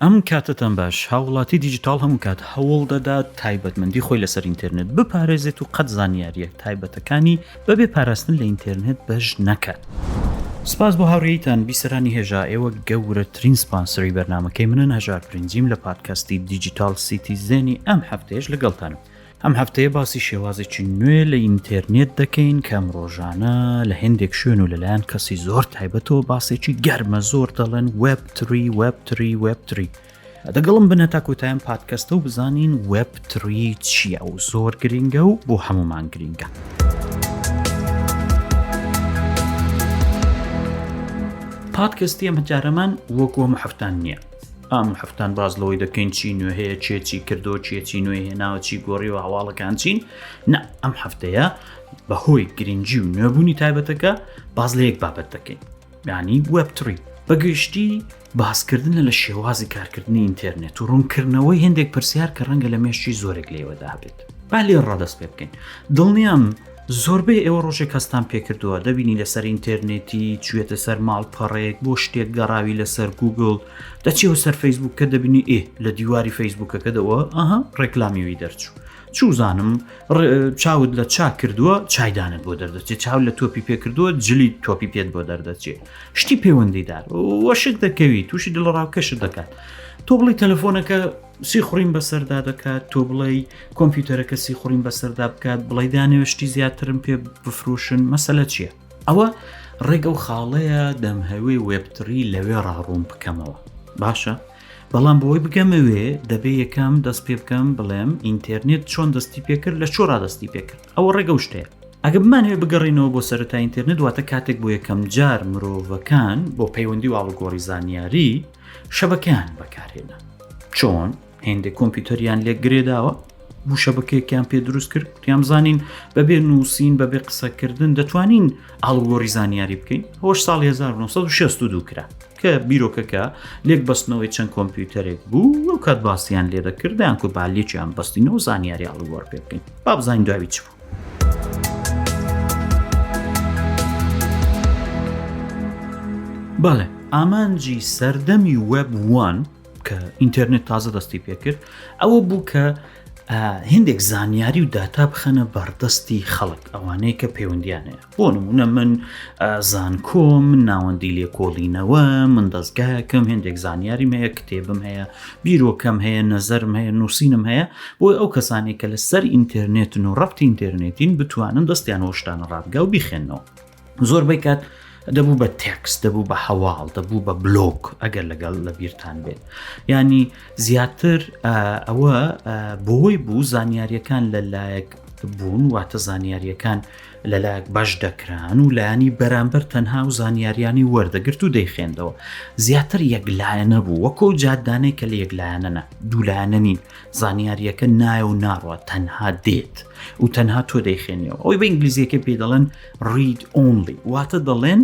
ئەم کاتەتان باش، هاوڵاتی دیجیتاڵ هەموو کات هەوڵ دەدات تایبەتمەندی خۆی لەسەر ئینتێرنێت بپارێزێت و قەت زانیارییە تایبەتەکانی بەبێ پاراستن لە ئینتێرنێت بەش نەکات. سپاس بۆ هاوڕێیتان بیسەرانی هێژا، ئێوە گەورەترین سپانسەری بەرنامەکەی منن، هەژار برنجیم لە پادکاستی دیجیتاڵ سیتیزێنی ئەم هەفتەیەش لەگەڵتانم. ئەم هەفتەیە باسی شێوازێکی نوێ لە ئینتێرنێت دەکەین کە ئەم ڕۆژانە لە هێندێک شوێن و لەلایەن کەسی زۆر تایبەتەوە باسێکی گەرمە زۆر دەڵێن وێب تری وێب تری وێب تری دەگەڵم بنە تا کۆتایم پادکەستە و بزانین وێب تری چییە و زۆر گرنگە و بۆ هەمومان گرنگە. پادکەستی ئەمە جارەمان وەکو هەموو هەفتان نییە ئەم هەفتان باز لەوەی دەکەین چی نوێ هەیە چێ چی کردو چێ چی نوێ هێناوە چی گۆڕیوە هەواڵەکان چین نە ئەم هەفتەیە بەهۆی گرنگی و نوێبوونی تایبەتەکە باز لە یەک بابەت دەکەین ینی وەبتری بەگشتی باسکردنە لە شێوازی کارکردنی ئینتەرنێت و ڕوونکردنەوەی هەندێک پرسیار کە ڕەنگە لە مێشکی زۆرێک لێوەدا هەبێت با لێ ڕادەست پێ بکەین دڵنیام زۆربەی ئێوە ڕۆژێک هەستان پێکردووە دەبینی لەسەر ئینتەرنێتی چوێتە سەر ماڵپەڕێک بۆ شتێک گەڕاوی لەسەر گوگل دەچیەوە سەر فەیسبوک کە دەبینی ئێ لە دیواری فەیسبوکەکە دەوە ئەها ڕێکلامیوی دەرچوو چوزانم چاوت لە چا کردووە چایدانت بۆ دەردەچێت چاو لە تۆپی پێکردووە جلی تۆپی پێت بۆ دەردەچێت شتی پەیوەندیدار وەشک دەکەوی تووشی دڵڕاوکەشت دەکات تۆ بڵی تەلەفۆنەکە سیخوڕیم بەسەردا دەکات تۆ بڵێ کۆمپیوتەرەکە سیخوڕیم بەسەردا بکات بڵێ دانەوە شتی زیاترم پێ بفرۆشن مەسەلە چییە؟ ئەوە ڕێک ئەو خاڵەیە دەمهەوێ وێبتری لەوێ ڕاڕوون بکەمەوە باشە بەڵام بۆی بگەمەوێ دەبێ یەکەم دەست پێ بکەم بڵێم ئینتەرنێت چۆن دەستی پێکرد لە چۆ ڕادستی پێکرد ئەوە ڕێگە و شتەیە ئەگە بمانەوێ بگەڕینەوە بۆ سەرەتا ئینتەرنێت واتە کاتێک بۆ یەکەم جار مرۆڤەکان بۆ پەیوەندی و ئاڵوگۆڕی زانیاری شەبەکەیان بەکارهێنا چۆن هێندێک کۆمپیوتەریان لێک گرێداوە بوو شەبەکەیەکیان پێ دروست کرد تیام زانین بەبێ نووسین بەبێ قسەکردن دەتوانین ئاڵوگۆڕی زانیاری بکەین هۆش ساڵ 1962 کرا کە بیرۆکەکە لێک بەستنەوەی چەند کۆمپیوتەرێک بوو ئەو کات باسییان لێ دەکردیان کو بالێکیان بەستینەوە زانیاری ئاڵوگۆڕ پێ بکەین با بزانین دواوی چ بوو بەڵێ ئامانجی سەردەمی وێب وان کە ئینتەرنێت تازە دەستی پێکرد ئەوە بوو کە هندێک زانیاری و داتا بخەنە بەردەستی خەڵک ئەوانەی کە پەیوەندیان هەیە بۆ نمونە من زانکۆم من ناوەندی لێکۆڵینەوە من دەستگایەکەم هندێک زانیاریم هەیە کتێبم هەیە بیرۆکەم هەیە نەزەرم هەیە نووسینم هەیە بۆی ئەو کەسانی کە لەسەر ئینتەرنێتن و ڕەبتی ئینتەرنێتین بتوانن دەستیان هۆشتانە ڕابگا و بیخێنەوە زۆربەی کات دەبوو بە تێکست دەبوو بە هەواڵ دەبوو بە بلۆک ئەگەر لەگەڵ لە بیرتان بێت ینی زیاتر ئەوە بۆی بوو زانیاریەکان لە لایەک بوون واتە زانیاریەکان لەلایەک باش دەکران و لایەنی بەرامبەر تەنها و زانیاریانی وەردەگرت و دەیخێندەوە زیاتر یەکلایەنە بوو وەکۆ جادانەی کە لە یەکلایەنەنە دوولایەنە نین زانیاریەکە نایە و ناڕوە تەنها دێت و تەنها تۆ دەیخێنیەوە ئەوەی بە ئینگلیزیەکە پێی دەڵێن read only واتە دەڵێن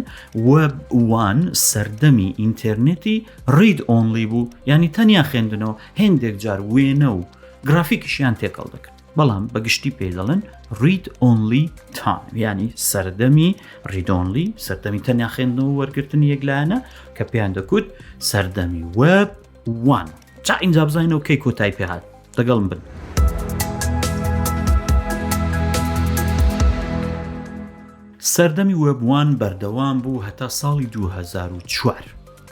وێب وان سەردەمی ئینتەرنێتی read only بوو ینی تەنیا خوێندنەوە هێندێک جار وێنە و گرافیکیشیان تێکەڵ دەکرد بەڵام بەگشتی پێی دەڵێن read only time ینی سەردەمی read only سەردەمی تەنیا خوێندنەوە وەرگرتنی یەکلایەنە کە پێیان دەکوت سەردەمی وێب وان جا ئینجا بزانینەوە کەی کۆتای پێهات لەگەڵم بن. سەردەمی وێب وان بەردەوام بوو هەتا ساڵی 2004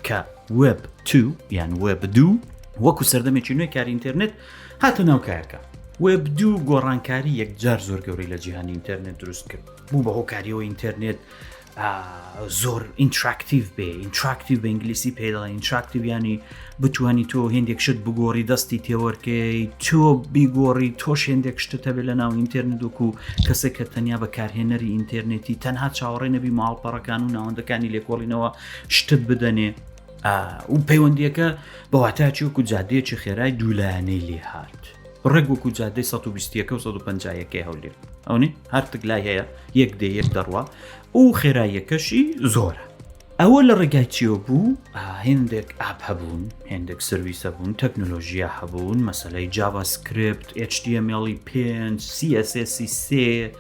کە وێب 2 یان وێب دوو وەکو سەردەمێکی نوێ کاری ئینتەرنێت هاتە ناو کایەکە. وێب دوو گۆڕانکاری یەکجار زۆر گەورەی لە جیهانی ئینتەرنێت دروست کرد بوو بە هۆکاریەوە ئینتەرنێت زۆر ئینتراکتیڤ بێ ئینتراکتیڤ بە ئینگلیسی پێ دەڵێن ئینتراکتیڤ ینی بتانی تۆ هێندێک شت بگۆڕی دەستی تێوەرکەی تۆ بیگۆڕی تۆش هێندێک شتت هەبێ لە ناو ئینتەرنێت وەکو کەسێک کە تەنیا بەکارهێنەری ئینتەرنێتی تەنها چاوەڕێ نەبی ماڵپەڕەکان و ناوەندەکانی لێکۆڵینەوە شتت بدەنێ و پەیوەندیەکە بە واتاچی وەکو جادەیەکی خێرای دوولایەنەی لێهات ڕێک وەکو جادەی 120ەکە و 150ەکەی هەولێر ئەونی هەرتک لای هەیە یەک دێ یەک دەڕوا و خێراییەکەشی زۆرە. ئەوە لە ڕێگای چیەوە بوو؟ هێندێک app هەبوون، هێندێک سرویس هەبوون، تەکنۆلۆژیا هەبوون، مەسەلەی JavaScript، HTML 5، CSS 3،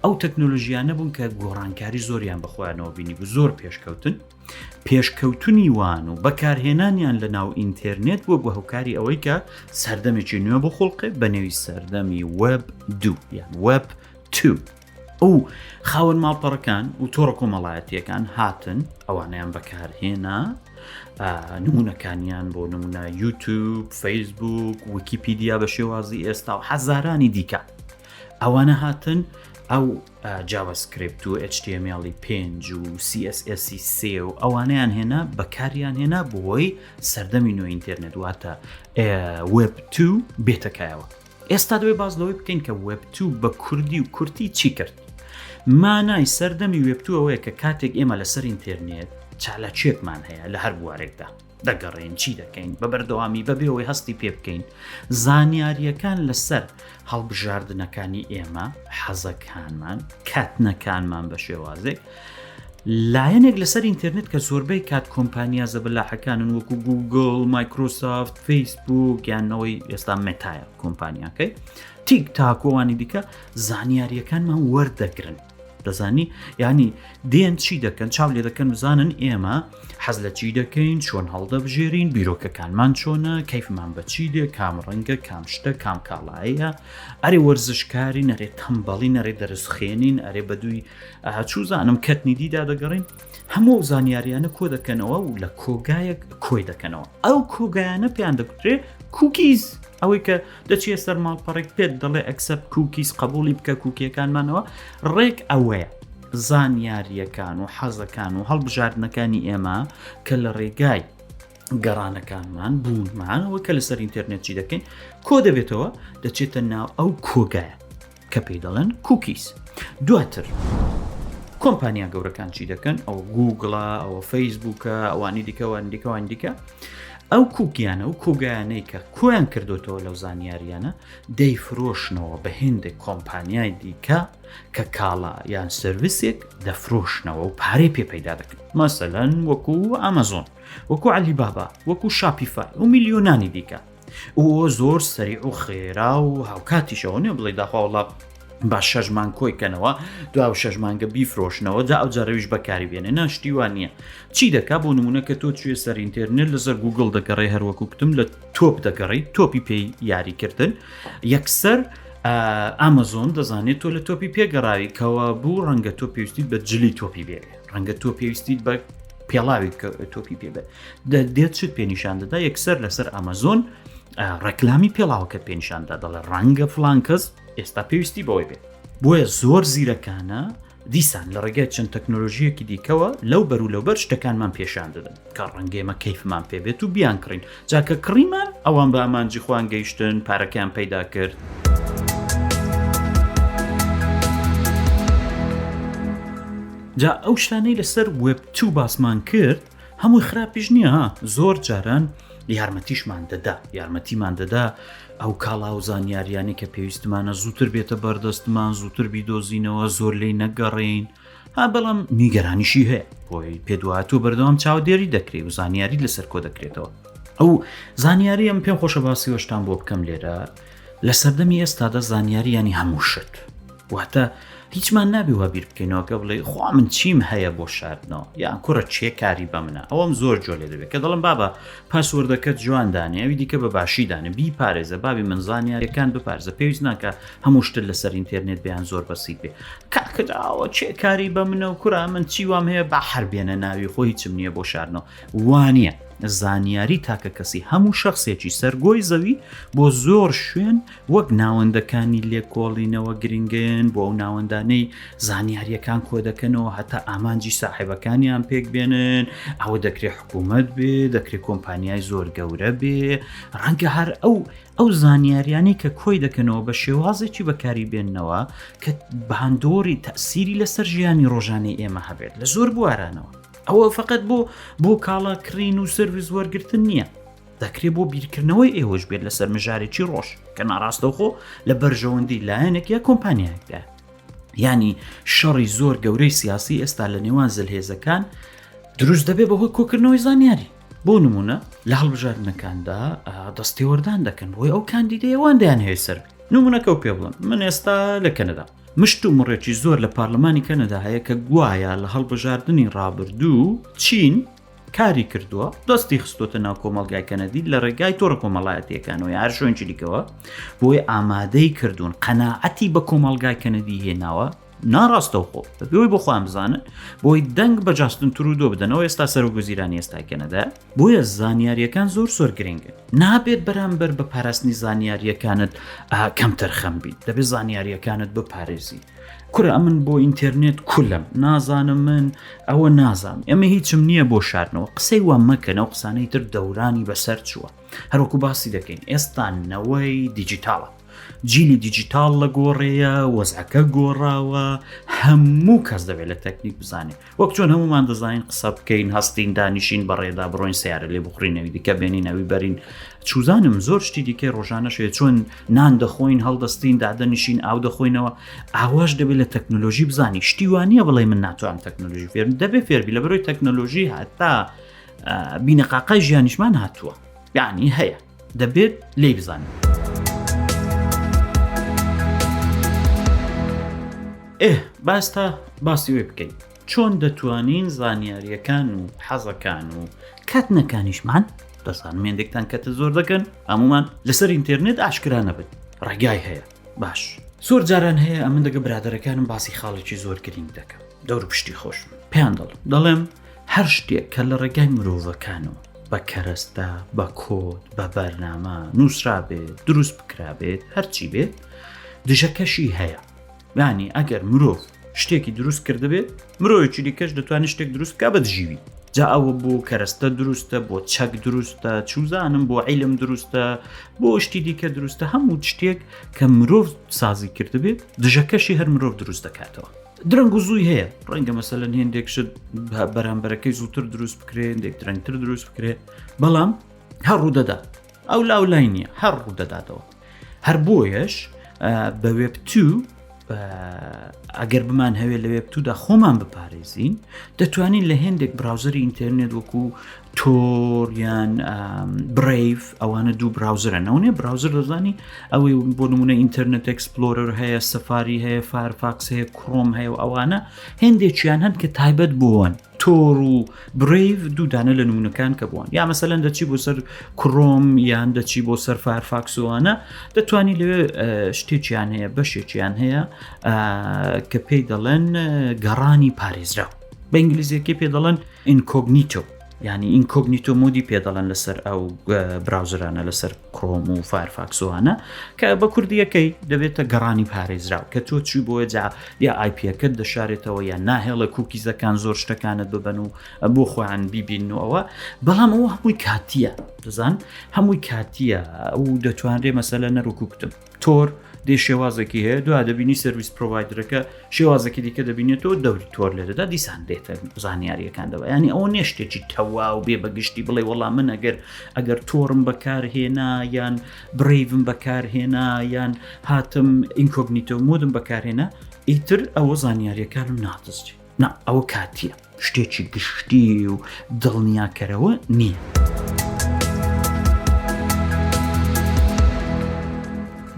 ئەو تەکنۆلۆژیانە بوون کە گۆڕانکاری زۆریان بەخۆیانەوە بینی بوو، زۆر پێشکەوتن. پێشکەوتنی وان و بەکارهێنانیان لە ناو ئینتێرنێت بووە بە هۆکاری ئەوەی کە سەردەمێکی نوێ بخوڵقێ بە نێوی سەردەمی وێب دوو یان وێب 2. ئەو خاوەن ماڵپەڕەکان و تۆڕە کۆمەڵایەتیەکان هاتن ئەوانەیان بەکارهێنا نمونەکانیان بۆ نمونە یوتیوب فەیسبوک ویکیپیدیا بە شێوازی ئێستا و هەزارانی دیکە ئەوانە هاتن ئەو JavaScript و HTML 5 و CSS 3 و ئەوانەیان هێنا بەکاریان هێنا بۆی سەردەمی نوێ ئینتەرنێت واتە وێب 2 بێتەکایەوە ئێستا دەوێت باس لەوەی بکەین کە وێب 2 بە کوردی و کورتی چی کرد مانای سەردەمی وێب 2 ئەوەیە کە کاتێک ئێمە لەسەر ئینتەرنێت چالاکیەکمان هەیە لە هەر بوارێکدا دەگەڕێن چی دەکەین بە بەردەوامی بەبێ ئەوەی هەستی پێ بکەین زانیاریەکان لەسەر هەڵبژاردنەکانی ئێمە حەزەکانمان کاتنەکانمان بە شێوازێک لایەنێک لەسەر ئینتەرنێت کە زۆربەی کات کۆمپانیا زەبەلاحەکانن وەکو گوگل، مایکرۆسافت، فەیسبوک یان نەوەی ئێستا مێتایە کۆمپانیاکەی تیک تاکۆوانی دیکە زانیاریەکانمان وەردەگرن دەزانی ینی دێن چی دەکەن چاو لێ دەکەن بزانن ئێمە حەز لە چی دەکەین چۆن هەڵدەبژێرین بیرۆکەکانمان چۆنە کەیفمان بە چی دێ کام ڕەنگە کام شتە کام کاڵایە ئەرێ وەرزشکاری نەرێ تەمبەڵی نەرێ دەرسخێنین ئەرێ بەدووی چوزانم کەتنی دیدا دەگەڕین هەموو ئەو زانیاریانە کۆ دەکەنەوە و لە کۆگایەک کۆی دەکەنەوە ئەو کۆگایانە پێیان دەگوترێ cookies ئەوەی کە دەچیە سەر ماڵپەڕێک پێت دەڵێ accept cookies قبولی بکە کوکیەکانمانەوە ڕێک ئەوەیە زانیاریەکان و حەزەکان و هەڵبژاردنەکانی ئێمە کە لە ڕێگای گەڕانەکانمان بوونمانەوە کە لەسەر ئینتەرنێت چی دەکەین کۆ دەبێتەوە دەچێتە ناو ئەو کۆگایە کە پێی دەڵێن cookies دواتر کۆمپانیا گەورەکان چی دەکەن ئەو گوگڵە ئەوە فەیسبووکە ئەوانی دیکە وان دیکەوان دیکە ئەو کوکیانە و کۆگایانەی کە کۆیان کردوتەوە لەو زانیاریانە دەیفرۆشنەوە بە هێندێک کۆمپانیای دیکە کە کاڵا یان سرویسێک دەفرۆشنەوە و پارەی پێ پەیدا دەکەن مەسەلەن وەکو ئەمەزۆن وەکو عەلی بابا وەکو شاپیفای و میلیۆنانی دیکە ئەوە زۆر سەریع و خێرا و هاوکاتیشەوە نیە بڵێ داخوا وڵا با شەش مانگ کۆی کەنەوە دو و شەش مانگە بیفرۆشنەوە جا ئەو جارەویش بەکاری بێنێ نا شتی وان نییە چی دەکا بۆ نمونە کە تۆ چوێ سەر ئینتەرنێت لەسەر گوگڵ دەگەڕێ هەروەکو کوتم لە تۆپ دەگەڕی تۆپی پێی یاریکردن یەکسەر ئامازۆن دەزانێت تۆ لە تۆپی پێگەڕاوی کەەوە بوو ڕەنگە تۆ پێویستیت بە جلی تۆپی بێ ڕەنگە تۆ پێویستیت بە پێڵاوی تۆپی پێ بێت دێت چت پێنیشان دەدا یەکسەر لەسەر ئەمەزۆن ڕێکلامی پێڵاوەکە پێنیشاندا دەڵێ ڕەنگە فلان کەس ئێستا پێویستی بەوەی بێت بۆیە زۆر زیرەکانە دیسان لە ڕێگای چەند تەکنۆلۆژیەکی دیکەوە لەو بەر و لەوبەر شتەکانمان پێشان دەدەن کە ڕەنگێمە کەیفمان پێبێت و بیان کڕین جاکە کڕیمان ئەوان بە ئامانجی خۆیان گەیشتن پارەکەیان پەیدا کرد. جا ئەو شتانەی لەسەر وێب تو باسمان کرد هەمووی خراپیش نییە ها زۆر جاران یارمەتیشمان دەدا یارمەتیمان دەدا ئەو کاڵا و زانیاریانەی کە پێویستمانە زووتر بێتە بەردەستمان زووتر بیدۆزینەوە زۆر لی نەگەڕین ها بەڵام نیگەرانیشی هەیە بۆی پێدواتوو بەردەوام چاودێری دەکرێت و زانیاری لەسەر کۆ دەکرێتەوە ئەو زانیاری ئەم پێم خۆشە باسی وەشتان بۆ بکەم لێرە لە سەردەمی ئێستادا زانیاری ینی هەموو شت واتە هیچمان نابێ وا بیر بکەینەوە کە بڵێ خوا من چیم هەیە بۆ شاردنەوە یان کوڕە چێ کاری بە منە ئەوەم زۆر جۆ لێ دەبێت کە دەڵم بابە password ەکەت جوان دانێ ئەوی دیکە بە باشی دانێ بیپارێزە بابی من زانیاریەکان بپارێزە پێویست ناکە هەموو شتت لەسەر ئینتێرنێت بیان زۆر بەسیت بێ کاکەداوە چێ کاری بە منە و کورا من چی وام هەیە با هەر بێنە ناوی خۆ هیچم نییە بۆ شاردنەوە وانە زانیاری تاکە کەسی هەموو شخصێکی سەرگۆی زەوی بۆ زۆر شوێن وەک ناوەندەکانی لێکۆڵینەوە گرنگن بۆ ئەو ناوەندانەی زانیاریەکان کۆدەکەنەوە هەتا ئامانجی ساحێبەکانیان پێک بێنن ئەوە دەکرێت حکوومەت بێ دەکرێت کۆمپانیای زۆر گەورە بێ ڕەنگە هەر ئەو ئەو زانیاریانەی کە کۆی دەکەنەوە بە شێوازێکی بەکاری بێننەوە کە باندۆری تەسیری لەسەر ژیانی ڕۆژانەی ئێمە هەبێت لە زۆر بوارانەوە ئەوە فقط بۆ بۆ کاڵا کڕین و سرویس وەرگتن نییە دەکرێت بۆ بیرکردنەوەی ئێوەش بێت لەسەر مژارێکی ڕۆژ کە ناڕاستەوخۆ لە بەرژەوەندی لایەنێک یا کۆمپانیایەکدا ینی شەڕی زۆر گەورەی سیاسی ئێستا لە نێوان زلهێزەکان دروست دەبێت بەهۆی کۆکردنەوەی زانیاری بۆ نمونە لە هەڵبژاردنەکاندا دەستێوەردان دەکەن بۆی ئەو کاندیدەیە وان دەیان هەیە سەر نمونەکە و پێ بڵم من ئێستا لە کەنەدا مشت و مڕێکی زۆر لە پارلمانی کەنەدا هەیە کە گوایە لە هەڵبژاردنی ڕابردوو چین کاری کردووە دەستی خستۆتە ناو کۆمەڵگای کەنەدی لە ڕێگای تۆڕە کۆمەڵایەتیەکانەوە یا هەر شوێنکی دیکەوە بۆی ئامادەی کردوون قەناعەتی بە کۆمەڵگای کەنەدی هێناوە ناڕاستەوخۆ بەپێوەی بۆ خۆیان بزانن بۆی دەنگ بە جاستن ترودۆ بدەنەوە ئێستا سەرۆک وەزیرانی ئێستای کەنەدا بۆیە زانیاریەکان زۆر زۆر گرنگن نابێت بەرامبەر بە پاراستنی زانیاریەکانت کەمتەرخەم بیت دەبێت زانیاریەکانت بپارێزی کورە ئەمن بۆ ئینتەرنێت کولم نازانم من ئەوە نازانم ئێمە هیچم نییە بۆ شاردنەوە قسەی وا مەکەنەوە قسانەی تر دەورانی بەسەر چووە هەروەکو باسی دەکەین ئێستا نەوەی دیجیتاڵە جیلی دیجیتاڵ لە گۆڕێیە وەزعەکە گۆڕاوە هەموو کەس دەبێت لە تەکنیک بزانێت وەک چۆن هەمومان دەزانین قسە بکەین هەستین دانیشین بەڕێدا بڕۆین سیارە لێ بخورینەوی دیکە بێنین ئەوی بەرین چوزانم زۆر شتی دیکەی ڕۆژانەشێ چۆن نان دەخۆین هەڵدەستین دادەنیشین ئاو دەخۆینەوە ئاواش دەبێت لە تەکنۆلۆژی بزانی شتی وانە بڵێ من ناتوانم تەکنۆلۆژی فێرم دەبێ فێربی لە بەرۆی تەکنۆلۆژی هەتا بینەقاقای ژیانیشمان هاتووە یعنی هەیە دەبێت لێی بزانین. ئێ باستا باسی وێ بکەین چۆن دەتوانین زانیاریەکان و حەزەکان و کاتنەکانیشمان دەزانم هێندێکتان کەتە زۆر دەکەن هەمومان لەسەر ئینتەرنێت ئاشکرا نەبن ڕێگای هەیە باش زۆر جاران هەیە ئەمن دەگە برادەرەکانم باسی خاڵێکی زۆر گرنگ دەکەم دەور پشتی خۆشم پێیان دەڵم دەڵێم هەر شتێک کە لە ڕێگای مرۆڤەکانەوە بە کەرەستە، بە کۆد، بە بەرنامە نووسرابێت، دروست بکرابێت، هەرچی بێت، دژەکەشی هەیە. یانی ئەگەر مرۆڤ شتێکی دروست کردبێت، مرۆیەکی دیکەش دەتوانێت شتێک دروست بکات بە دژیوی. جا ئەوە بۆ کەرەستە دروستە، بۆ چەک دروستە، چوزانم بۆ عیلم دروستە، بۆ شتی دیکە دروستە، هەموو شتێک کە مرۆڤ سازی کردبێت، دژەکەشی هەر مرۆڤ دروست دەکاتەوە. درەنگ و زووی هەیە ڕەنگە مەسەلەن هێندێک شت بەرامبەرەکەی زووتر دروست بکرێ هێندێک درەنگتر دروست بکرێ بەڵام هەر ڕوودەدا ئەو لاو لای نییە هەر ڕوودەداتەوە هەر بۆیەش بە وێب تو ئەگەر بمان هەوێ لە وێب تودا خۆمان بپارێزین دەتوانین لە هێندێک browser ی ئینتەرنێت وەکو Tor یان Brave ئەوانە دوو browser ە نەونێ browser دەزانی ئەوەی بۆ نمونە Internet Explorer هەیە Safari هەیە Firefox هەیە کرۆم هەیە و ئەوانە هێندێکیان هەن کە تایبەت بوون Tor و Brave دوو دانە لە نمونەکان کە بوون یا مەسەلەن دەچی بۆ سەر کرۆم یان دەچی بۆ سەر Firefox وانە دەتوانی لەوێ شتێکیان هەیە بەشێکیان هەیە کە پێی دەڵێن گەڕانی پارێزراو بە ئینگلیزیەکەی پێ دەڵێن incognito یعنی incognito mode ی پێ دەڵێن لەسەر ئەو browser انە لەسەر کرۆم و Firefox وانە کە بە کوردیەکەی دەبێتە گەڕانی پارێزراو کە تۆ چی بۆیە جا یا IP ەکەت دەشارێتەوە یان ناهێڵە cookies ەکان زۆر شتەکانت ببەن و بۆ خۆیان بیبین و ئەوە بەڵام ئەوە هەمووی کاتیە دەزان هەمووی کاتیە و دەتوانرێ مەسەلە نەرۆکو کوتم Tor دێ شێوازێکی هەیە دو دەبینی service provider ەکە شێوازێکی دیکە دەبینێتەوە دەوری Tor لێدەدا دیسان دێتە زانیاریەکان دەبە ینی ئەوە نێشتێکی تەواو بێ بەگشتی بڵێ وەڵام من ئەگەر ئەگەر Tor م بەکارهێنا یان Brave م بەکارهێنا یان هاتم incognito mode م بەکارهێنا ئیتر ئەوە زانیاریەکانم نادزرێ نا ئەوە کاتیە شتێکی گشتی و دڵنیاکەرەوە نییە.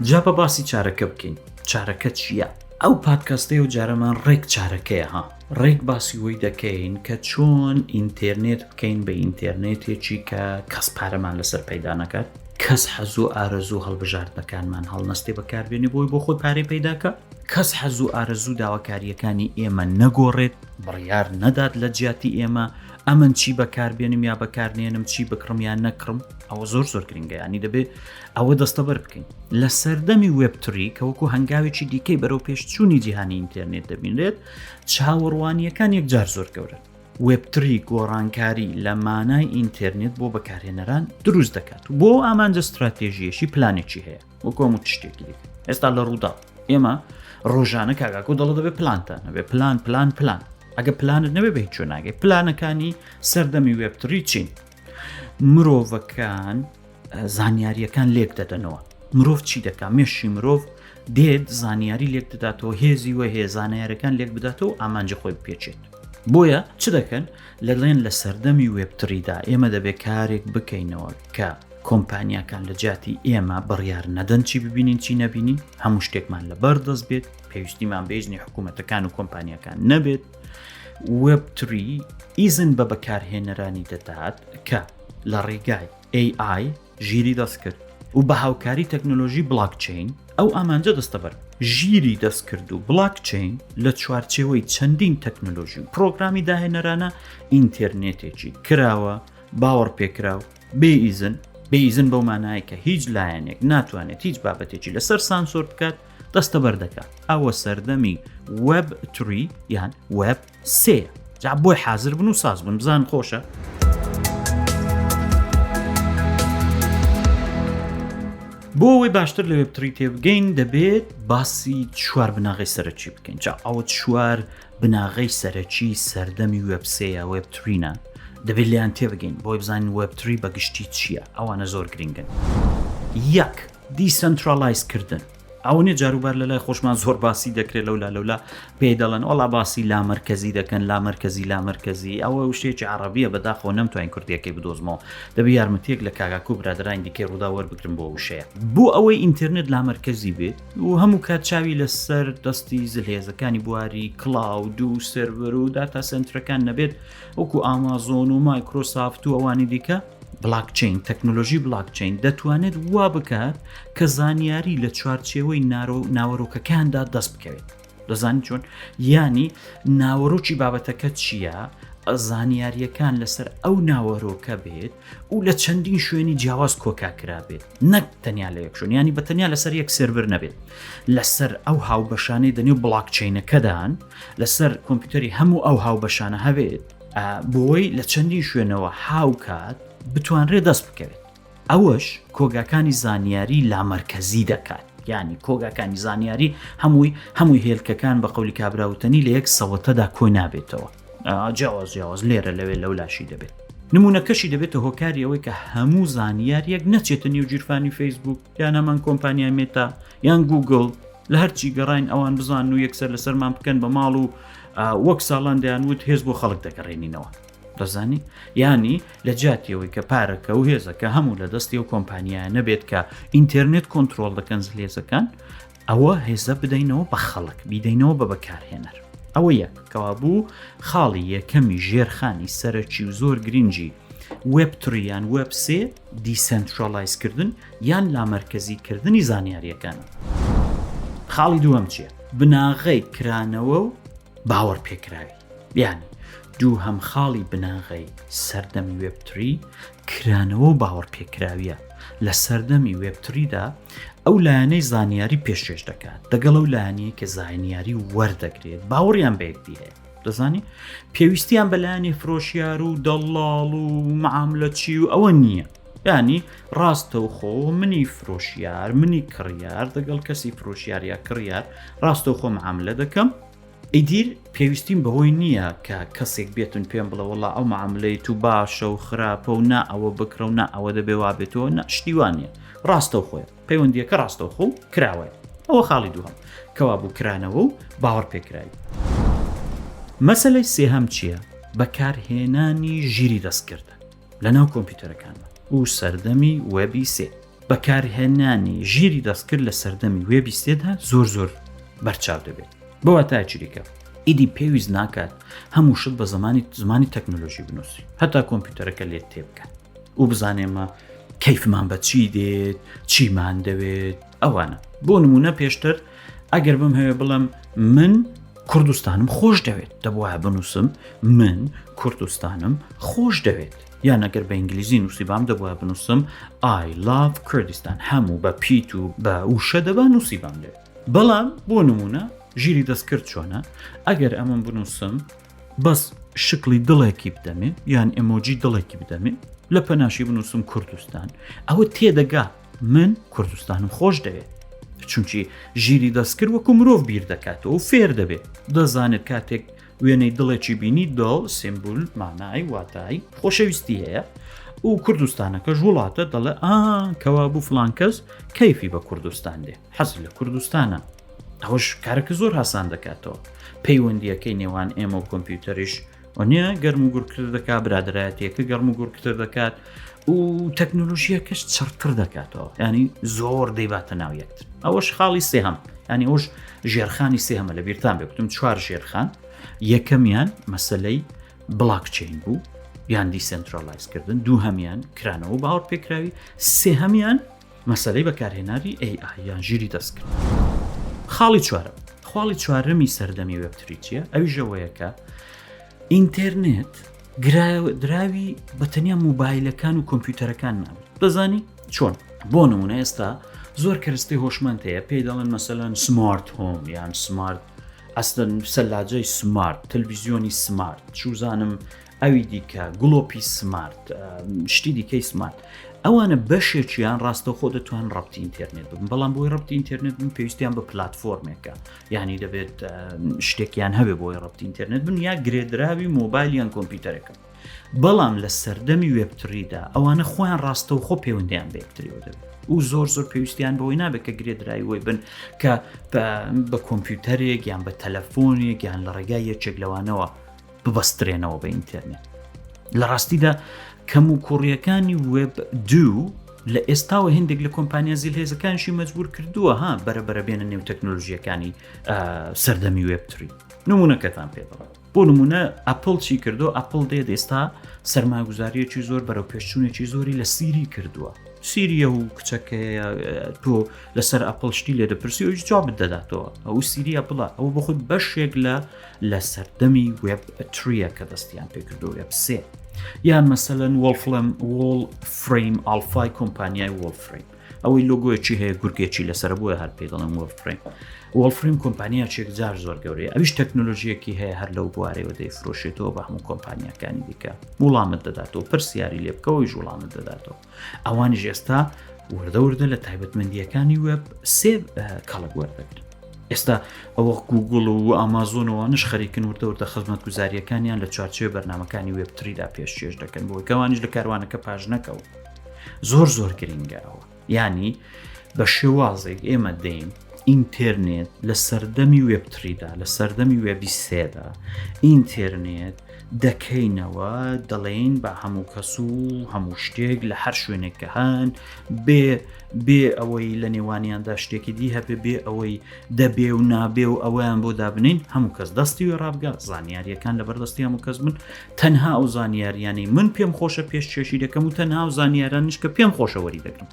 جا بە باسی چارەکە بکەین چارەکە چییە؟ ئەو پادکاستەی و جارەمان ڕێک چارەکەیە ها ڕێک باسی وەی دەکەین کە چۆن ئینتێرنێت بکەین بە ئینتێرنێتێکی کە کەس پارەمان لەسەر پەیدا نەکات کەس حەز و ئارەزوو هەڵبژاردنەکانمان هەڵنەستێ بەکاربێنێ بۆی بۆ خۆی پارەی پەیداکە کەس حەز و ئارەزوو داواکارییەکانی ئێمە نەگۆڕێت، بڕیار نەدات لە جیاتی ئێمە، ئەمن چی بەکاربێنم یا بەکارنێنم، چی بکڕم یان نەکڕم، ئەوە زۆر زۆر گرنگە، ینی دەبێت ئەوە دەستەبەر بکەین. لە سەردەمی Web three کە وەکو هەنگاوێکی دیکەی بەرەو پێشچوونی جیهانی ئینتەرنێت دەبینرێت، چاوەڕوانییەکان یەکجار زۆر گەورەن. Web three گۆڕانکاری لە مانای ئینتەرنێت بۆ بەکارهێنەران دروست دەکات و بۆ ئامانجە ستراتێژییەشی پلانێکی هەیە. وەکو هەموو شتێکی دیکە ئێستا لە ڕوودا ئێمە ڕۆژانە کاگاکۆ دەڵە دەبێت پلانتان هەبێ پلان پلان پلان ئەگە پلانت نەبێ بە هیچ ناگەی پلانەکانی سەردەمی Web three چین مرۆڤەکان زانیاریەکان لێک دەدەنەوە مرۆڤ چی دەکا مێشی مرۆڤ دێت زانیاری لێک دەداتەوە هێزی وە هەیە زانیارەکان لێک بداتەوە ئامانجی خۆی بپێچێت. بۆیە چ دەکەن؟ لەڵێن لە سەردەمی Web three دا ئێمە دەبێت کارێک بکەینەوە کە کۆمپانیاکان لە جیاتی ئێمە بڕیار نەدەن چی ببینین چی نەبینین، هەموو شتێکمان لەبەر دەست بێت، پێویستیمان بە ئیزنی حکوومەتەکان و کۆمپانیاکان نەبێت. Web three ئیزن بە بەکارهێنەرانی دەدات کە لە ڕێگای AI، ژیری دەستکرد، و بە هاوکاری تەکنۆلۆژی بڵاکچەین ئەو ئامانجە دەستەبەر. ژیری دەستکرد و بڵاکچەین لە چوارچێوەی چەندین تەکنۆلۆژی و پرۆگرامی داهێنەرانە ئینتێرنێتێکی کراوە، باوەڕپێکراو، بێ ئیزن، بێ ئیزن بەو مانایە کە هیچ لایەنێک ناتوانێت هیچ بابەتێکی لەسەر سانسۆر بکات، دەستەبەر دەکات. ئەوە سەردەمی Web three یان وێب سێ جا بۆی حازر بن و ساز بن بزان خۆشە. بۆ ئەوەی باشتر لە Web three تێبگەین دەبێت باسی چوار بناغەی سەرەکی بکەین جا ئەوە چوار بناغەی سەرەکی سەردەمی وێب سێیە Web three نا دەبێت لیان تێبگەین بۆی بزانین Web three بەگشتی چییە ئەوانە زۆر گرنگن یەک decentralize کردن ئەوە نیە جاروبار لە لای خۆشمان زۆر باسی دەکرێت لەولا لەولا پێی دەڵێن وەڵا باسی لامەرکەزی دەکەن لامەرکەزی لامەرکەزی ئەوە وشەیەکی عەڕەبیە بەداخەوە نەمتوانین کوردیەکەی بدۆزمەوە دەبێ یارمەتیەک لە کاکاکو برادەرانی دیکەی ڕوودا وەربگرم بۆ وشەیە بۆ ئەوەی ئینتەرنێت لامەرکەزی بێت و هەموو کات چاوی لەسەر دەستی زلهێزەکانی بواری cloud و سێرڤەر و داتا سنترەکان نەبێت وەکو ئامازۆن و مایکرۆسافت و ئەوانی دیکە بلاکچەین، تەکنۆلۆژی بلاکچەین دەتوانێت وا بکات کە زانیاری لە چوارچێوەی ناوەرۆکەکاندا دەست بکەوێت. دەزانی چۆن؟ یانی ناوەرۆکی بابەتەکە چییە؟ زانیاریەکان لەسەر ئەو ناوەرۆکە بێت و لە چەندین شوێنی جیاواز کۆکا کرابێت نەک تەنیا لە یەک شوێن ینی بە تەنیا لەسەر یەک سێرڤەر نەبێت لەسەر ئەو هاوبەشانەی دەنێو بڵاکچینەکەدان لەسەر کۆمپیوتەری هەموو ئەو هاوبەشانە هەبێت بۆی لە چەندین شوێنەوە هاوکات بتوانرێت دەست بکەوێت ئەوەش کۆگاکانی زانیاری لامەرکەزی دەکات یعنی کۆگاکانی زانیاری هەمووی هەمووی هێلکەکان بە قەولی کابراوتەنی لە یەک سەوەتەدا کۆی نابێتەوە جیاواز جیاواز لێرە لەوێ لەو لاشی دەبێت نمونەکەشی دەبێتە هۆکاری ئەوەی کە هەموو زانیاریەک نەچێتە نێو گیرفانی فەیسبوک یان هەمان کۆمپانیای مێتا یان گوگل لە هەرچی گەڕین ئەوان بزان و یەکسەر لەسەرمان بکەن بە ماڵ و وەک ساڵان دەیان وت هێز بۆ خەڵک دەگەڕێنینەوە دەزانی ینی لە جاتیەوەی کە پارەکە و هێزەکە هەموو لە دەستی و کۆمپانیا نەبێت کە ئینتەرنێت کۆنتترۆل دەکەن زلێزەکان ئەوە هێزە بدەینەوە بە خەڵک بیدەینەوە بە بەکارهێنەر ئەوە یەک کەوابوو خاڵی یەکەمی ژێرخانی سەرەکی و زۆر گرنگی Web three یان وێب سێ decentralize کردن یان لامەرکەزی کردنی زانیاریەکانە. خاڵی دووەم چیە؟ بناغەی کرانەوە و باوەڕپێکراوی. یانی دووهەم خاڵی بناغەی سەردەمی Web three کرانەوە و باوەڕپێکراویە. لە سەردەمی Web three دا ئەو لایەنەی زانیاری پێشکێش دەکات دەگەڵ ئەو لایەنەی کە زانیاری وەردەگرێت باوەڕیان بە یەکدی هەیە. دەزانی پێویستیان بە لایەنی فرۆشیار و دەڵاڵ و معاملەچی و ئەوە نییە ینی ڕاستەوخۆ منی فرۆشیار منی کڕیار دەگەڵ کەسی فرۆشیار یا کڕیار ڕاستەوخۆ معاملە دەکەم ئیدیر پێویستیم بەوەی نییە کە کەسێک بێتون پێم بڵێ وڵا ئەو معاملەی تو باشە و خراپە و نا ئەوە بکڕە و نا ئەوە دەبێ وابێتەوە نە شتیوانە ڕاستەوخۆیە پەیوەندیەکە ڕاستەوخۆ و کراوەیە ئەوە خاڵی دووهەم کەوابوو کرانەوە و باوەڕپێکراوی. مەسەلەی سێهەم چییە؟ بەکارهێنانی ژیری دەستکردە لەناو کۆمپیوتەرەکانمان و سەردەمی وێبی سێ. بەکارهێنانی ژیری دەستکرد لە سەردەمی وێبی سێدا زۆر زۆر بەرچاو دەبێت. بە واتایەکی دیکە ئیدی پێویست ناکات هەموو شت بە زمانی زمانی تەکنۆلۆژی بنووسی هەتا کۆمپیوتەرەکە لێت تێبگات. و بزانێمە کەیفمان بە چی دێت چیمان دەوێت ئەوانە بۆ نمونە پێشتر ئەگەر بم هەوێ بڵم من کوردستانم خۆش دەوێت دەبواە بنووسم من کوردستانم خۆش دەوێت یان ئەگەر بە ئینگلیزی نووسیبام دەبواە بنووسم I love Kurdistan هەموو بە پیت و بە وشە دەبا نووسیبام لێ بەڵام بۆ نمونە ژیری دەستکرد چۆنە ئەگەر ئەمەم بنووسم بەس شکڵی دڵێکی بدەمێ یان ئێمۆجی دڵێکی بدەمێ لە پەناشی بنووسم کوردستان ئەوە تێدەگا من کوردستانم خۆش دەوێت چونکی ژیری دەستکرد وەکو مرۆڤ بیر دەکاتەوە و فێر دەبێت دەزانێت کاتێک وێنەی دڵێکی بینی دڵ سیمبول مانای واتای خۆشەویستی هەیە و کوردستانەکەش وڵاتە دەڵێ ئا کەوا بوو فلان کەس کەیفی بە کوردستان دێ حەزی لە کوردستانە ئەوەش کارەکە زۆر هاسان دەکاتەوە پەیوەندیەکەی نێوان ئێمە و کۆمپیوتەریش. وەنیە گەرم و گوڕکتر دەکات برادایەتەکە گەرم و گوڕکتر دەکات و تەکنۆلۆژیەکەش چڕتر دەکاتەوە ینی زۆر دەیباتە ناو یەکتر ئەوەش خاڵی سێهەم ینی ئەوش ژێرخانی سێهەمە لە بیرتان بێ گوتم چوار ژێرخان یەکەمیان مەسلەی بلاکچین بوو یان decentralize کردن دووهەمیان کرانەوە باوەڕ پێکراوی سێهەمیان مەسەلەی بەکارهێنانی AI یان ژیری دەستکرد. خاڵی چوارەم خاڵی چوارەمی سەردەمی Web three چییە؟ ئەویش ئەوەیە کە ئینتەرنێت دراوی بە تەنیا موبایلەکان و کۆمپیوتەرەکان نابێت دەزانی چۆن بۆ نمونە ئێستا زۆر کەرستەی هۆشمەند هەیە پێی دەڵێن مەسەلەن smart home یان smart ئەسلەن سەلاجەی smart تەلویزیۆنی smart چوزانم ئەوی دیکە گڵۆپی smart شتی دیکەی smart ئەوانە بەشێکیان ڕاستەوخۆ دەتوان ڕەبتی ئینتەرنێت بن بەڵام بۆی ڕەبتی ئینتەرنێت بن پێویستیان بە پلتفۆرمێکە یعنی دەبێت شتێکیان هەبێ بۆی ڕەبتی ئینتەرنێت بن یا گرێدراوی مۆبایل یان کۆمپیوتەرەکە بەڵام لە سەردەمی Web three دا ئەوانە خۆیان ڕاستەوخۆ پەیوەندیان بە یەکتریەوە دەبێت و زۆر زۆر پێویستیان بەوەی نابێت کە گرێدراوی وەی بن کە بە کۆمپیوتەرێک یان بە تەلەفۆنێک یان لە ڕێگای یەکێک لەوانەوە ببەسترێنەوە بە ئینتەرنێت لە ڕاستیدا کەم و کوڕیەکانی وێب دوو لە ئێستاوە هندێک لە کۆمپانیا زیلهێزەکانشی مەجبور کردووە ها بەرە بەرە بێنە نێو تەکنۆلژیەکانی سەردەمی Web three نمونەکەتان پێ دەڵێم بۆ نمونە ئەپل چی کردو ئەپل دێت ئێستا سەرماگوزاریەکی زۆر بەرەو پێشچوونێکی زۆری لە سیری کردووە سیریە و کچەکەیە تۆ لەسەر ئەپڵ شتی لێ دەپرسی ئەویش جوابت دەداتەوە ئەو سیری ئەپڵە ئەو بەخۆی بەشێک لە لە سەردەمی Web three ە کە دەستیان پێکردو وێب سێ یان مەسەلەن وۆڵفلم وۆڵ فرەیم ئالفای کۆمپانیای وۆڵ فرەیم ئەوەی لۆگۆیەکی هەیە گورگێکی لەسەر بۆیە هەر پێی دەڵێن وۆڵ فرەیم وۆڵ فرەیم کۆمپانیاچێک جار زۆر گەورەیە ئەویش تەکنۆلۆژیەکی هەیە هەر لەو بوارەوە دەیفرۆشێتەوە بە هەموو کۆمپانیاکانی دیکە وڵامت دەداتەوە پرسیاری لێ بکەوەیش وڵامت دەداتەوە ئەوانیش ئێستا وردە وردە لە تایبەتمەندیەکانی وێب سێ کەڵک وەردەگرن ئێستا ئەوە گوگڵ و ئامازۆنەوەنش خەریکن وردە وردە خزمەت گوزاریەکانیان لە چوارچێوەی بەرنمەکانی Web three دا پێشکێش دەکەن بۆی کەوانیش لە کاروانەکە پاش نەکەون زۆر زۆر گرنگە ئەوە یانی بە شێوازێک ئێمە دێین ئینتێرنێت لە سەردەمی Web three دا لە سەردەمی وێبی سێدا ئینتێرنێت دەکەینەوە دەڵێین بە هەموو کەس و هەموو شتێک لە هەر شوێنێک کە هەن بێ بێ ئەوەی لە نێوانیاندا شتێکی دی هەبێ بێ ئەوەی دەبێ و نابێ و ئەوەیان بۆ دابنین هەموو کەس دەستی وێ ڕابگە زانیاریەکان لە بەردەستی هەموو کەس بن تەنها ئەو زانیاریانەی من پێم خۆشە پێشکێشی دەکەم و تەنها ئەو زانیارانیش کە پێم خۆشە وەری دەگرم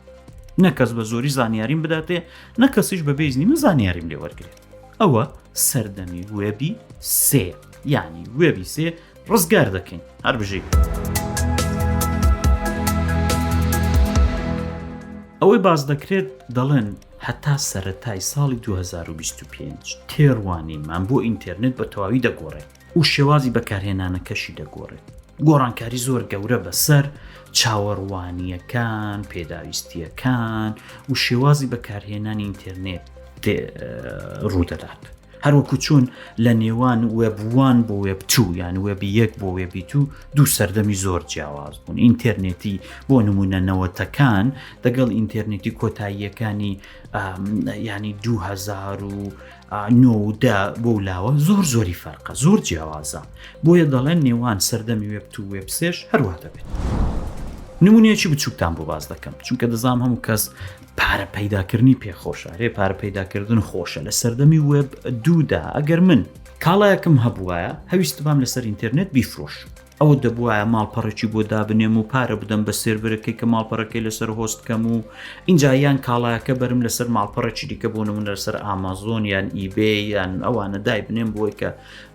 نە کەس بە زۆری زانیاریم بداتێ نە کەسیش بە بێزنی من زانیاریم لێ وەرگێت ئەوە سەردەمی وێبی سێ یعنی وێبی سێ ڕزگار دەکەین هەر بژی. ئەوەی باس دەکرێت دەڵێن هەتا سەرەتای ساڵی 2025 تێڕوانینمان بۆ ئینتەرنێت بە تەواوی دەگۆڕێت و شێوازی بەکارهێنانەکەشی دەگۆڕێت. گۆڕانکاری زۆر گەورە بەسەر چاوەڕوانییەکان، پێداویستییەکان و شێوازی بەکارهێنانی ئینتەرنێت ڕوودەدات. هەروەکو چۆن لە نێوان Web one بۆ Web two یان وێبی یەک بۆ وێبی two دوو سەردەمی زۆر جیاواز بوون ئینتەرنێتی بۆ نمونە نەوەتەکان دەگەڵ ئینتەرنێتی کۆتاییەکانی ینی 2000 و نۆ و دە بۆ لاوە زۆر زۆری فەرقە زۆر جیاوازە بۆیە دەڵێن نێوان سەردەمی Web two Web سێش هەروە دەبێت نمونەیەکی بچووکتان بۆ باز دەکەم چونکە دەزانام هەموو کەس پارە پەیداکردنی پێخۆشە رێ پارە پەیداکردن خۆشە لە سەردەمی وێب دوودا ئەگەر من کاڵایەکم هەبوایە هەویستبام لەسەر ئینتەرنێت بیفرۆش ئەوە دەبوایە ماڵپەڕێکی بۆ دابنێم و پارە بدەم بە سێرڤەرەکەی کە ماڵپەڕەکەی لەسەر host کەم و ئینجا یان کاڵایەکە بەرم لەسەر ماڵپەڕێکی دیکە بۆ نمونە لەسەر ئامازۆن یان ئیبێ یان ئەوانە دایبنێم بۆی کە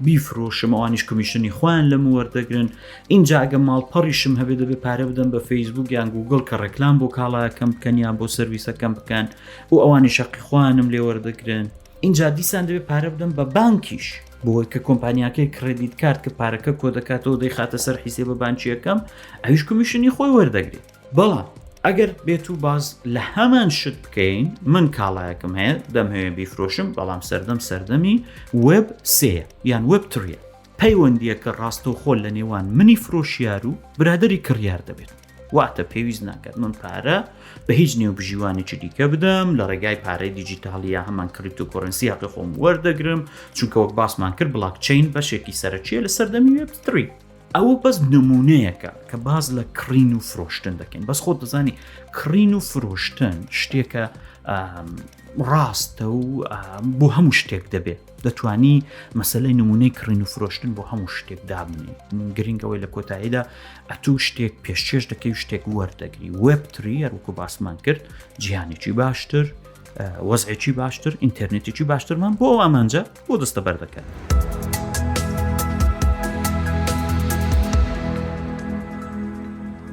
بیفرۆشم ئەوانیش commission ی خۆیان لەم وەردەگرن ئینجا ئەگە ماڵپەڕیشم هەبێ دەبێ پارە بدەم بە فەیسبوک یان گوگڵ کە ڕێکلام بۆ کاڵایەکەم بکەن یان بۆ سەرویسەکەم بکەن و ئەوانی شەقی خۆیانم لێ وەردەگرن ئینجا دیسان دەبێت پارە بدەم بە بانکیش بۆی کە کۆمپانیاکەی credit card کە پارەکە کۆ دەکاتەوە دەیخاتە سەر حیسێبە بانکیەکەم ئەویش commission ی خۆی وەردەگرێت بەڵام ئەگەر بێت و باز لە هەمان شت بکەین من کاڵایەکم هەیە دەمهەوێ بیفرۆشم بەڵام سەردەم سەردەمی وێب سێ یان Web three یە پەیوەندیەکە ڕاستەوخۆ لە نێوان منی فرۆشیار و برادری کڕیار دەبێت. واتە پێویست ناکات من پارە بە هیچ نێوبژیوانێکی دیکە بدەم لە ڕێگای پارەی دیجیتاڵی یا هەمان cryptocurrency هەقی خۆم وەردەگرم چونکە وەک باسمان کرد بلاکچین بەشێکی سەرەکیە لە سەردەمی وێب three. ئەوە بەس نمونەیەکە کە باز لە کڕین و فرۆشتن دەکەین بەس خۆت دەزانی کڕین و فرۆشتن شتێکە ڕاستە و بۆ هەموو شتێک دەبێت دەتوانی مەسلەی نمونەی کڕین و فرۆشتن بۆ هەموو شتێک دابنێ گرنگەوەی لە کۆتاییدا ئەتوو شتێک پێشکێش دەکەی و شتێک وەردەگری Web three هەروەکو باسمان کرد جیهانێکی باشتر وەزعێکی باشتر ئینتەرنێتێکی باشترمان بۆ ئەو ئامانجە بۆ دەستەبەر دەکات.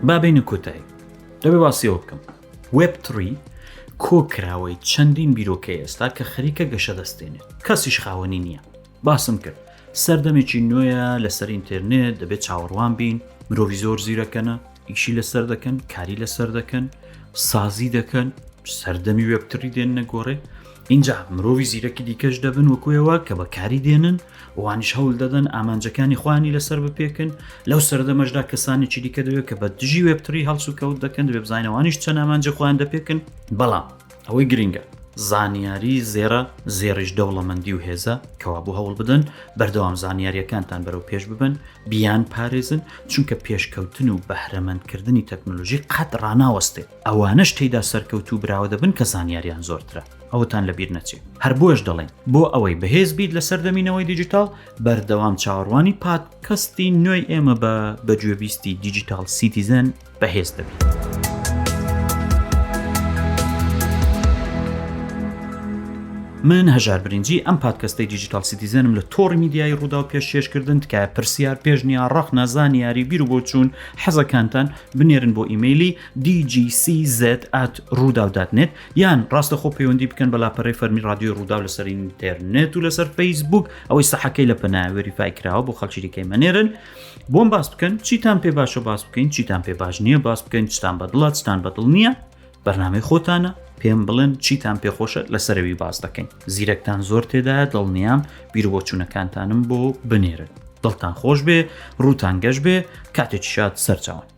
با بینە کۆتایی دەبێ باسیەوە بکەم Web three کۆکراوەی چەندین بیرۆکەی ئێستا کە خەریکە گەشە دەستێنێت کەسیش خاوەنی نییە باسم کرد سەردەمێکی نوێیە لەسەر ئینتەرنێت دەبێت چاوەڕوان بین مرۆڤی زۆر زیرەکەنە ئیشی لەسەر دەکەن کاری لەسەر دەکەن سازی دەکەن سەردەمی Web three دێننە گۆڕێ اینجا مرۆڤی زیرەکی دیکەش دەبن وەکوێوە کە بەکاری دێنن وانیش هەول دەدەن ئامانجەکانی خۆیانی لەسەر بپێکن لەو سەردەمەشدا کەسانێکی دیکە دەوێت کە بە دژی Web three هەڵس و کەوت دەکەن دەبێ بزانەوانیش چەند ئامانجە خۆیان دەپێکن بەڵام ئەوەی گرنگە زانیاری زێرە زێڕیش دەوڵەمەندی و هێزە کەوابوو هەوڵ بدەن بەردەوام زانیاریەکانتان بەرەو پێش ببن بیان پارێزن چونکە پێشکەوتن و بەهرەمەندکردنی تەکنۆلۆژی قەت ڕناوەستێت ئەوانەش تێیدا سەرکەوتوو براوە دەبن کە زانیاریان زۆرترە ئەوەتان لەبیر نەچێ هەر بۆیەش دەڵێن بۆ ئەوەی بەهێز بیت لە سەردەمی نەوەی دیجیتاڵ بەردەوام چاوەڕوانی پادکەستی نوێی ئێمە بە بە گوێبیستی Digital Citizen بەهێز دەبیت. من هەژار برنجی ئەم پادکەستەی Digital Citizen م لە تۆڕی میدیایی ڕووداو پێشکێشکردن تکایە پرسیار پێشنیار ڕەخنە زانیاری بیر و بۆچوون حەزەکانتان بنێرن بۆ ئیمەیلی dgcz@rudao.net یان ڕاستەخۆ پەیوەندی بکەن بە لاپەڕەی فەرمی ڕادیۆی ڕووداو لەسەر ئینتەرنێت و لەسەر فەیسبوک ئەوەی سەحەکەی لە پەنا verify کراوە بۆ خەڵکی دیکەی مەنێرن بۆم باس بکەن چیتان پێ باشە باس بکەین چیتان پێ باش نییە باس بکەین چتان بەدڵە چتان بەدڵ نییە بەرنامەی خۆتانە پێم بڵێن چیتان پێخۆشە لەسەرەوی باس دەکەین زیرەکتان زۆر تێدایە دڵنیام بیرروبۆچوونەکانتانم بۆ بنێرن دڵتان خۆش بێ ڕووتان گەش بێ کاتێکی شاد سەرچاوان.